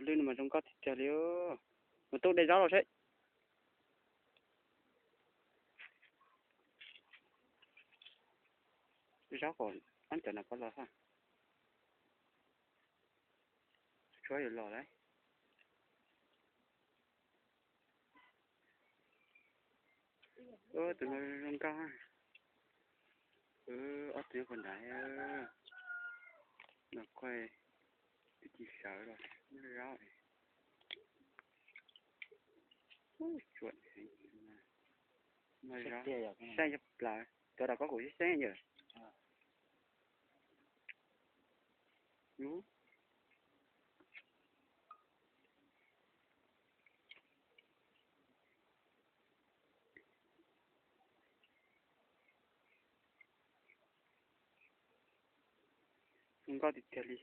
Lwj no mas zoo nkauj tiag tiag li. Mas tuaj de zaub los seb. Zaub kom ob cov no pab los ha. Tshuav yuav los lawm. Tus no zoo nkauj. Ob tug nyob puag nrad. No koj twb tsis sawv los noj zaub. Tsuam heev. Noj zaub xeeb yog plaws, cov rau koj kuv xeeb yom. Zoo nkauj tiag tiag li.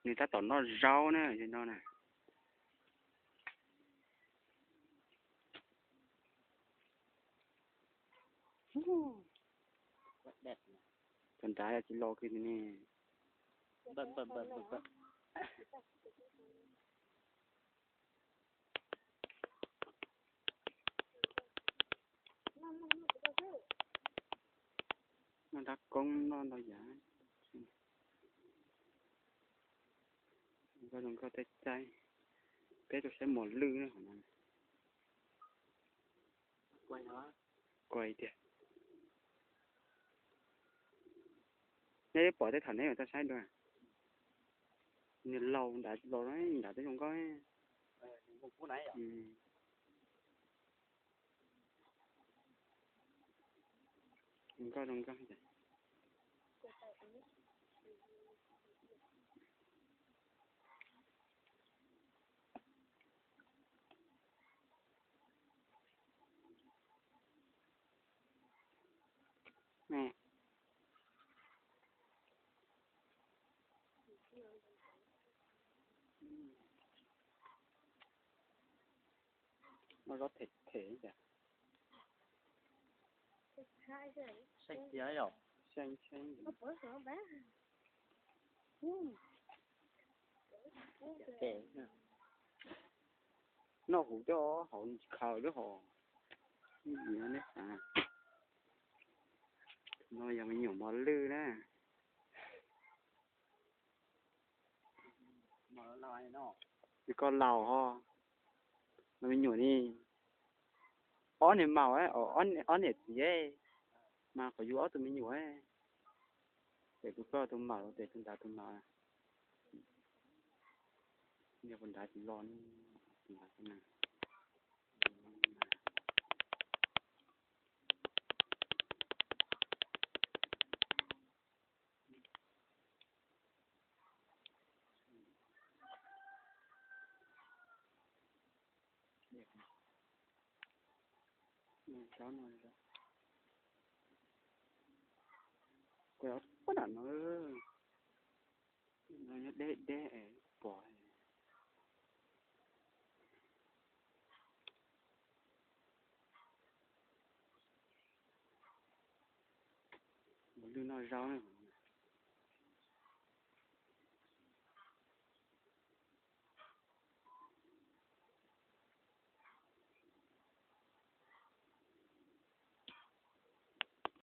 Nws tab tom noj zaub na, no na. Cov nrad tsis los kiag ne. Noj dab koob noj ntau yam. Nkauj zoo nkauj tej caij. Peb tuaj saib mos lwj na. Kuai tiag. Neb pom tej thaum neb yuav tau saib dua. Nws laus nrad los, nrad twb zoo nkauj. Zoo nkauj zoo nkauj. Noj zaub them them cas. Seej tiag yom. Seej seej. Noj huv coj hauv khaws lub hos. No yog me nyuam mos lwj na. Koj laus ho. No me nyuam ni. Ob niag maum, ob niam txiv, mas qhov yus ob tug me nyuam. Ces kuv koj tus maum ces tus nrad tus maum. Yog tus nrad tsis los, tus nrad xwb na. Kuv ua dam no, no nyob deb deb pom. Mos lwj noj zaub na.